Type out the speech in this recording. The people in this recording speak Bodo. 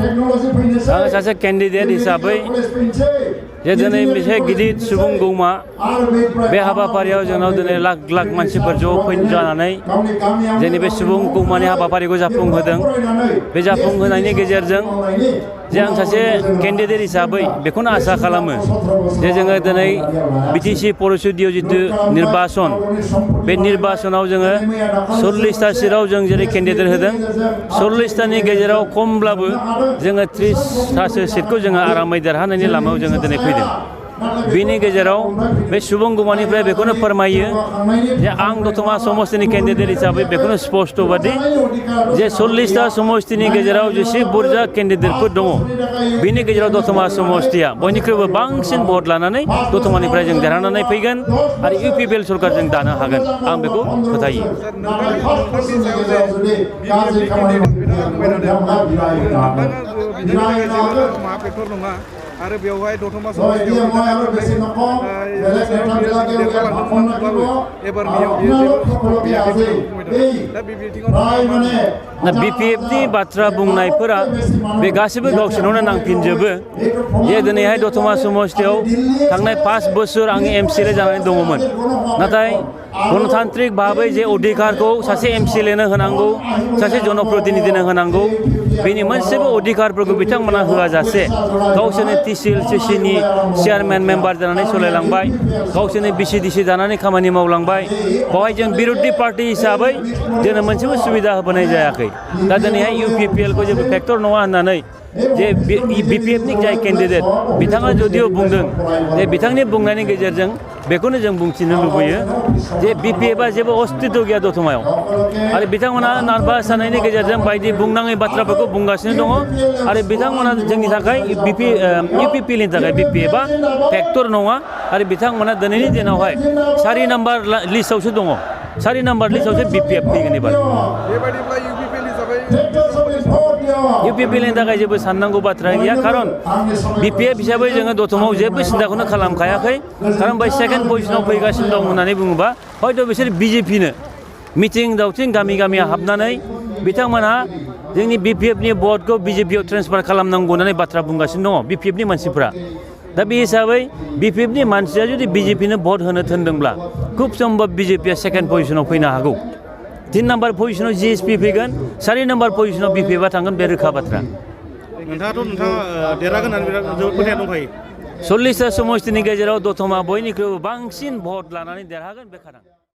आं सासे केन्डिडेट हिसाबै जे दिनै मोनसे गिदिर सुबुं गौमा बे हाबाफारियाव जोंनाव दिनै लाख लाख मानसिफोर ज' फैनो जानानै जोंनि बे सुबुं गौमानि हाबाफारिखौ जाफुंहोदों बे जाफुंहोनायनि गेजेरजों जे आं सासे केन्डिडेट हिसाबै बेखौनो आसा खालामो जे जोङो दिनै बिटिसि परिषदीय जितु निर्बासन बे निर्बासनाव जोङो 40टा सिटआव जों जेरै केन्डिडेट होदों 40टानि गेजेराव खमब्लाबो जोङो 30टासो सिटखौ जोङो आरामै देरहानायनि लामायाव जोङो दिनै फैदों बिनि गेजेराव बे सुबुं गौमानिफ्राय बेखौनो फोरमायो जे आं दतमा समष्टिनि केन्डिडेट हिसाबै बेखौनो स्पष्ट बादि जे 40टा समष्टिनि गेजेराव जेसे बुरजा केन्डिडेटफोर दङ बिनि गेजेराव दतमा समष्टिया बयनिख्रुइबो बांसिन भट लानानै दतमानिफ्राय जों देरहानानै फैगोन आरो इउपिपिएल सरकार जों दानो हागोन आं बेखौ फोथायो आरो बेवहाय दतमा बिपिएफनि बाथ्रा बुंनायफोरा बे गासिबो गावसोरनावनो नांफिनजोबो जे दिनैहाय दतमा समष्टियाव थांनाय 5 बोसोर आं एमसिएलए जानानै दङमोन नाथाय गणतान्त्रिक भाबै जे अधिकारखौ सासे एमसिएलएनो होनांगौ सासे जनप्रतिनिधिनो होनांगौ बेनि मोनसेबो अधिकारफोरखौ बिथांमोना होआजासे गावसोरनि टिसिएल सिसिनि चेयारमेन मेम्बार जानानै सलायलांबाय गावसोरनि बिसिडिसि जानानै खामानि मावलांबाय बेवहाय जों बिरोधी पार्टी हिसाबै जोंनो मोनसेबो सुबिदा होबोनाय जायाखै दा दिनैहाय इउपिपिएलखौ जेबो फेक्टर नङा होननानै जे बिपिएफनि जाय केन्डिडेट बिथाङा जुदिअ बुंदों जे बिथांनि बुंनायनि गेजेरजों बेखौनो जों बुंथिनो लुबैयो जे बिपिएफआ जेबो अस्तित्व गैया दतमायाव आरो बिथांमोना नार्भास जानायनि गेजेरजों बायदि बुंनाङै बाथ्राफोरखौ बुंगासिनो दङ आरो बिथांमोना जोंनि थाखाय इउपिपिएलनि थाखाय बिपिएफआ फेक्टर नङा आरो बिथांमोना दिनैनि दिनावहाय 4 नाम्बार लिस्टआवसो दङ 4 नाम्बार लिस्टआवसो बिपिएफ फैगोन एबार इउपिपिएलनि थाखाय जेबो साननांगौ बाथ्रा गैया खारन बिपिएफ हिसाबै जोङो दतमायाव जेबो सिन्थाखौनो खालामखायाखै खारन बै सेकेन्ड पजिशनाव फैगासिनो दं होननानै बुङोबा हयथ' बिसोर बिजेपिनो मिटिं दावथिं गामि गामि हाबनानै बिथांमोनहा जोंनि बिपिएफनि भटखौ बिजेपियाव ट्रेन्सफार खालामनांगौ होननानै बाथ्रा बुंगासिनो दङ बिपिएफनि मानसिफ्रा दा बे हिसाबै बिपिएफनि मानसिया जुदि बिजेपिनो भट होनो थिनदोंब्ला खुब सम्भब बिजेपिया सेकेन्ड पजिशनाव फैनो हागौ 3 नाम्बार पजिशनाव जिएसपि फैगोन 4 नाम्बार पजिशनाव बिपिएफआ थांगोन बे रोखा बाथ्रा नोंथाङा देरहागोन होननानै बिराद जोबोद फोथायनाय दंखायो 40टा समष्टिनि गेजेराव दतमा बयनिख्रुइबो बांसिन भट लानानै देरहागोन बे खादां